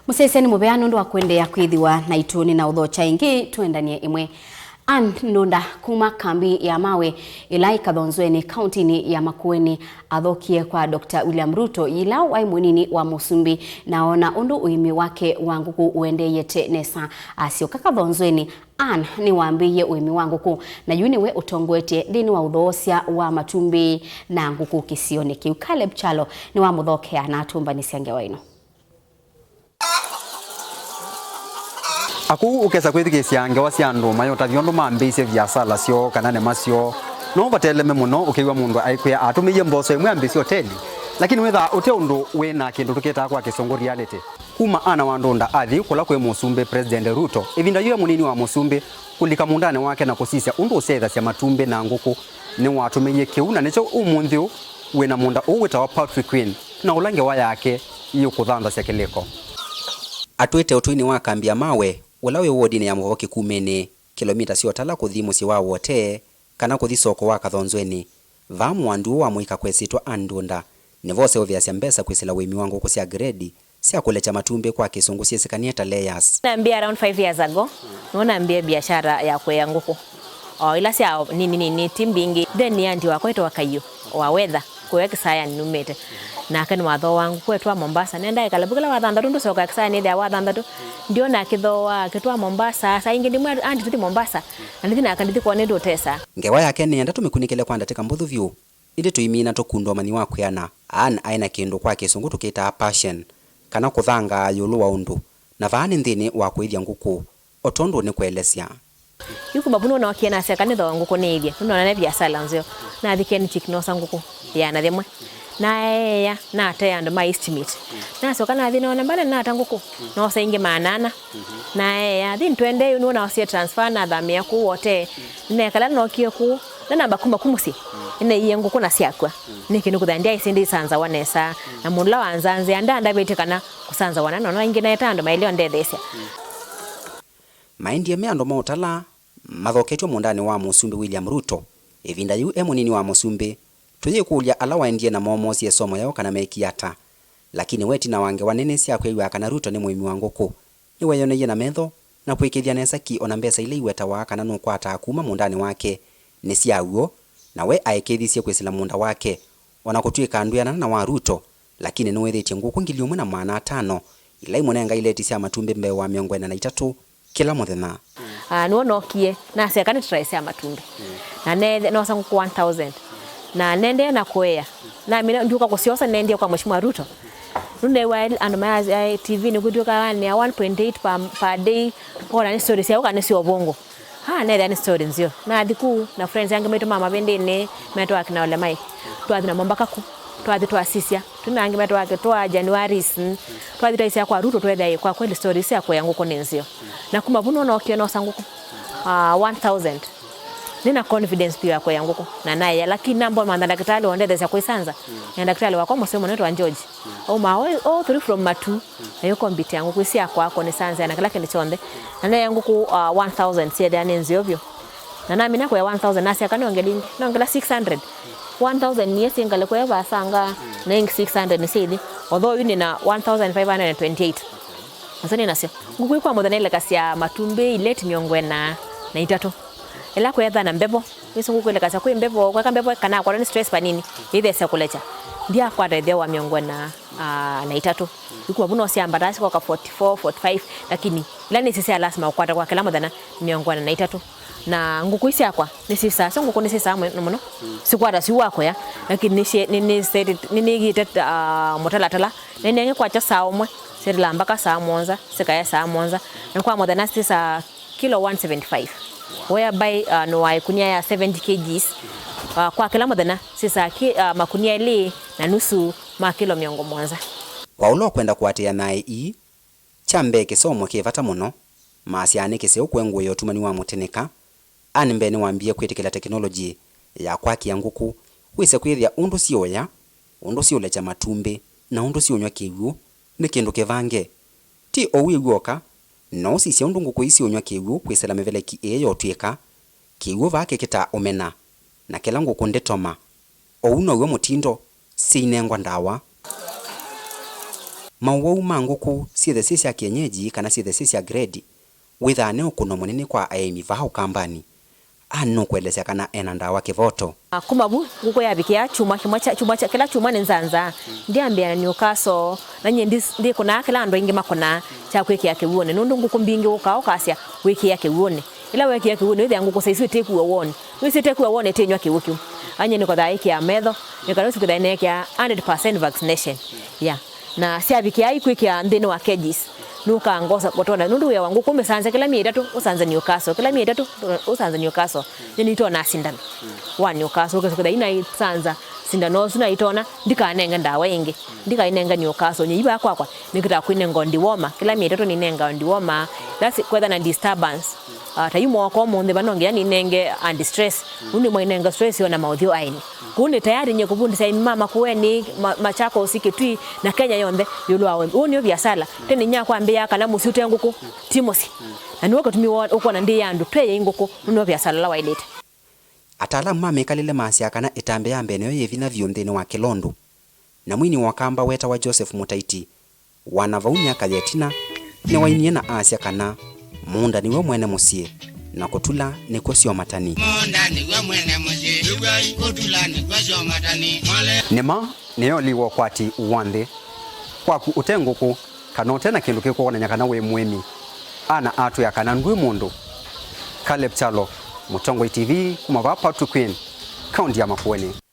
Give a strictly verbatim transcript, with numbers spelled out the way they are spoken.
Mũsyaĩĩsya nĩ mũvea nũndũ wa kũendeea kwĩthĩwa naitũ. Nĩnaũthokya ĩngĩ, tũendanie ĩmwe. Ann Ndunda kuma kambi ya Mawe ĩla ĩ Kathonzweni, kauntinĩ ya Makueni, athokie kwa Doctor William Ruto yĩla waĩ mũnini wa mũsumbĩ, na oona ũndũ ũĩmi wake wa ngũkũ ũendeeyete nesa. Asyoka Kathonzweni, Ann nĩwambĩĩie ũĩmi wa ngũkũ, na yu nĩwe ũtongoetye nthĩnĩ wa ũthoosya wa matumbĩ na ngũkũ kĩsionĩ kĩu. Caleb Kyalo nĩwamũthokea na atũmbanĩsya ngewa ĩno. Akũu ũkesa kwĩthukĩĩsya ngewa sya andũ mayũtavya ũndũ mambĩĩisye viasala syoo kana nema syoo, no vateleme mũno ũkew'a mũndũ aikwĩa atũmĩie mboso ĩmwe ambĩĩsye oteli, lakini wĩthaa ũte ũndũ wĩ na kĩndũ tũkĩtaa kwa Kĩsũngũ reality. Kuma Ann wa Ndunda athi kũla kwĩ Mũsumbĩ President Ruto, ĩvinda yu e mũnini wa mũsumbĩ, kũlika mũũndanĩ wake na kũsisya ũndũ ũsyaĩthasya matumbĩ na ngũkũ, nĩwatũmĩie kĩu, na nĩkyo ũmũnthĩ ũũ wĩ na mũũnda ũũ wĩtawa Poultry Queen, na ũla ngewa yake yĩũkũthanthasya kĩlĩko. Atwĩte ũtũinĩ wa kambi ya Mawe, ũla wĩ wodinĩ ya Mũvavo Kĩkumĩnĩ, kĩlomita sya ũtala kũthi mũsyĩ wa Wote, kana kũthi soko wa Kathonzweni, vaa mũandu ũũ wa mũika kwĩsĩtwa Ann Ndunda, nĩvo ũseũvĩasya mbesa kwĩsĩla ũĩmi wa ngũkũ sya grade sya kũlekya matumbĩ, kwa Kĩsũngũ syĩsĩkanie ta layers. Nambie around five years ago, nĩwe nambie biashara ya kũea ngũkũ. O ila sya nini nini, ti mbingĩ. Then nĩ aunty wakwa wĩtawa Kaiũ, wa Wetha, kũya Kisayani numĩte. Nake nĩwathooaa ngũkũ etwaa Mombasa. Nendaa ĩkalavu kĩla wa thanthatũ ndũsoka Kisayani ĩthĩa wa thanthatũ. Ndiona akĩthooa, akĩtwaa Mombasa. Saa ingĩ ndimwĩa, aunty, tũthi Mombasa. Na ndithi nake, ndithi kwoo nĩndũtesa. Ngewa yake nĩenda tũmĩkunĩkĩle kwa ndatĩka mbũthũ vyũ. Ĩndĩ tũimina tũkunda ũmanyi wa kwĩana. Ann aĩ na kĩndũ kwa Kĩsũngũ tũkĩtaa passion, kana kũthangaa ĩũlũ wa ũndũ, na vaa nĩ nthĩnĩ wa kũĩthya ngũkũ, o tondũ nĩkũelesya. Yu kuma vu nũnookie nasya kana nĩthooe ngũkũ nĩĩthye, nũnona nĩ viasala nzeo. Nathi Kenchic noosa ngũkũ ĩana yĩmwe. Naeea, natea andũ ma estimate. Nasyoka nathi noona mbale nata ngũkũ, noosa ingĩ maana ana. Naeea, thi ntwendee yu nũnaosie transfer, nathamĩa kũu Wote. Nĩnekala nookie kũu, nanamba kuma ku mũsyĩ. Nĩnaie ngũkũ na syakw'a. Nĩkĩ nĩkũthĩa ndyaĩsĩ ndĩsanzawa nesa. Na mũndũ ũla wanzanzĩa ndandavĩtye kana kũsanzawa na nona ingĩ naeta andũ maĩle ũndetheesya. Maendie me andũ ma ũtala mathoketw'e mũũndanĩ wa Mũsumbĩ William Ruto. Ĩvinda yĩu e mũnini wa mũsumbĩ, tũyĩkũlya ala waendie namo moosie ĩsomo yaũ kana meekie ata. Lakini we ĩtina wa ngewa nene sya kwĩw'a kana Ruto nĩ mũĩmi wa ngũkũ, nĩweeyoneie na metho na kũĩkĩĩthya nesa ki o na mbesa ila iwetawa kana nũkwataa kuma mũũndanĩ wake nĩ sya w'o, na we aĩkĩĩthisye kwĩsĩla mũũnda wake o na kũtw'ĩka ndwĩanana na wa Ruto, lakini nĩwĩthĩtye ngũkũ ngili ĩmwe na maana atano ila imũnenga ileti sya matumbĩ mbee wa mĩongo ĩna na itatũ kĩla mũthenya. Ah, nĩwe nookie, nasya kana nĩ try sya matumbĩ. Na ne-, noosa ngũkũ one thousand. Na nendee na kũea. Namina ndiũka kũsyosa, nendie kwa Mheshimiwa Ruto. Nũneew'a andũ ma T V nĩkwĩtw'ĩka wanĩa one point eight per, per day, kona nĩ story sya ũka nĩ sya ũvũngũ. Ah, nethĩa nĩ story nzeo. Nathi kũu na friends angĩ maitũ ma mavĩndĩnĩ, metwa akina Ole Mike. Twathi namo mbaka kũu. Twathi twasisya. Twĩ na angĩ metwa Kĩtwa, Januaris, mm. Twathi twaisya kwa Ruto, twethĩa ĩ, kwa kweli story isu sya kũea ngũkũ nĩ nzeo. Na kuma vu nũnookie noosa ngũkũ, ah, one thousand. Nĩ na confidence vyũ ya kũea ngũkũ. Na naea, lakini namba mantha ndakĩtalĩ wandetheesya kwĩsanza. Na ndakĩtalĩ wakwa mũseo mũno wĩtawa George. Aumaa all, all through from Matu. Na yu compete ya ngũkũ syakwa, kũnĩsanzĩa na kĩla kĩndũ kyonthe. Na naea ngũkũ, ah, one thousand syethĩa nĩ nzeo vyũ. Na namina kũea one thousand, nasya kana nongela ingĩ, nongela six hundred. One thousand niĩ syĩ ngalĩko ĩ vasanga, na ingĩ six hundred nĩ sya ithi. Although yu nĩ na one thousand five hundred and twenty-eight. Nasyo nĩ nasyo. Ngũkũ ĩ kwa mũthenya ilekasya matumbĩ ileti mĩongo ĩna na itatũ. Ĩla kwĩethwa na mbevo, wĩsĩ ngũkũ ilekasya kwĩ mbevo, kweka mbevo kana akwatwa nĩ stress vanini, ĩithesya kũlekya. Ndyakwata ĩtheo wa mĩongo ĩna, ah, na itatũ. Yu kuma vu no syambataa sikoka forty-four, forty-five, lakini ila nĩsĩ sya lasima ũkwata kwa kĩla mũthenya nĩ mĩongo ĩna na itatũ. Na ngũkũ ii syakwa nĩsyĩsaa, syo ngũkũ nĩsyĩsaa mũno mũno. Sikwata syũ wa kũya, lakini nĩsyĩ-, nĩ-, nĩseti-, nĩnĩigĩte, ah, mũtalatala. Nĩnengĩ kwakya saa ũmwe, syĩtĩlaa mbaka saa mũonza, sikae saa mũonza. Na kwa mũthenya syĩsaa kilo one seventy-five, whereby, uh, nũaa ĩkunia ya seventy kilograms, uh, kwa kĩla mũthenya, syĩsaa ki-, uh, makunia elĩ na nusu ma kilo mĩongo mũonza. Kwa ũla ũkwenda kũatĩĩa naĩ ii, kya mbee kĩsomo kĩ vata mũno. Maasya nĩ kĩseo kũengũĩa ũtumani wa mũtĩnĩka. Ann mbee nĩwambie kwĩtĩkĩla tekinolongyi ya kwakĩa ngũkũ, wĩse kwĩthĩa ũndũ syĩũya, ũndũ syĩũlekya matumbĩ, na ũndũ syĩũnyw'a kĩw'ũ nĩ kĩndũ kĩvange. Ti o wĩw'oka, no ũsisye ũndũ ngũkũ ii syĩũnyw'a kĩw'ũ kwĩsĩla mĩveleki ĩĩ ya ũtw'ĩka, kĩw'ũ vaa kĩkĩtaa ũmena, na kĩla ngũkũ ndĩtoma. Ũu now'o mũtindo syĩinengwa ndawa. Maũwau ma ngũkũ, syĩthe syĩ sya kĩenyeji kana syĩthe syĩ sya grade, wĩthaa nĩ ũkũno mũnene kwa aĩmi vaa Ũkambanĩ. Ann nũkũelesya kana ena ndawa kĩvoto. Kuma vu, ngũkũ yavikĩa kyumwa kĩmwe kya, kyumwa kya, kĩla kyumwa nĩ nzanza, ndyambĩa na Newcastle, na nyie ndi, ndĩkũnaa kĩla andũ aingĩ makũnaa kya kwĩkĩa kĩw'ũnĩ, nũndũ ngũkũ mbingĩ ũkaa ũkasya wĩkĩa kĩw'ũnĩ. Ĩla wekĩa kĩw'ũnĩ, wĩthĩa ngũkũ saisu ĩtĩkua woni. Wĩsĩ ĩtĩkua woni, ĩtĩnyw'a kĩw'ũ kĩu. Anyie nĩkothaa ĩkĩa metho, nĩkana ũsu kwĩthaa ĩneekĩa hundred percent vaccination. Yeah. Na syavikĩa ikwĩkĩa nthĩnĩ wa cages, nũkangosa kũtona, nũndũ wĩa wa ngũkũ mĩsanze kĩla myei ĩtatũ ũsanze Newcastle, kĩla myei ĩtatũ ũsanze Newcastle. Nyie nĩitonaa sindano wa Newcastle, ũkesa kwĩtha inaisanza sindano ũsu naitona, ndikanenge ndawa ĩngĩ, ndikainenge Newcastle. Nyie ivaa kwakwa, nĩkĩtaa kwĩnenga dewormer, kĩla myei ĩtatũ nĩnenga dewormer, that's kwetha na disturbance. Ah, ta yu mwaka ũmũnthĩ vano nginya ninenge anti stress. Ũu nĩ mwainenga stress ona maũthyũ aeni. Kũu nĩ tayari nye kũvundĩsya aĩmi ma Makueni, ma, Machakos, Kitui, na Kenya yonthe ĩũlũ wa ũĩmi. Ũu nĩyo viasala. Tene inya kwambĩĩa kana mũsyĩ ũte ngũkũ, ti mũsyĩ. Na nĩw'o kĩtumi wo-, ũkwona ndĩ ya andũ tweyei ngũkũ, ũu nĩyo viasala ũla waĩlĩte. Ataalamu ma mĩkalĩle maasyaa kana ĩtambya ya mbee nĩyo yĩ vinya vyũ nthĩnĩ wa kĩlondu. Na mwini wa Ũkamba wetawa Joseph Mũtaiti, wa na vau myaka ya ĩtina, nĩwainie na asya kana, "Mũũnda nĩw'o mwene mũsyĩ, na kũtula nĩkw'o syomatani." Mũũnda nĩw'o mwene mũsyĩ, kũtula nĩkw'o syomatani. Nĩma nĩyo ũlii wa ũkwati wa nthĩ. Kwaku ũte ngũkũ, kana ũte na kĩndũ kĩkwonany'a kana wĩ mũĩmi, ana atwĩa kana ndwĩ mũndũ. Caleb Kyalo, Mũtongoi T V, kuma vaa Patrick Queen, kaunti ya Makueni.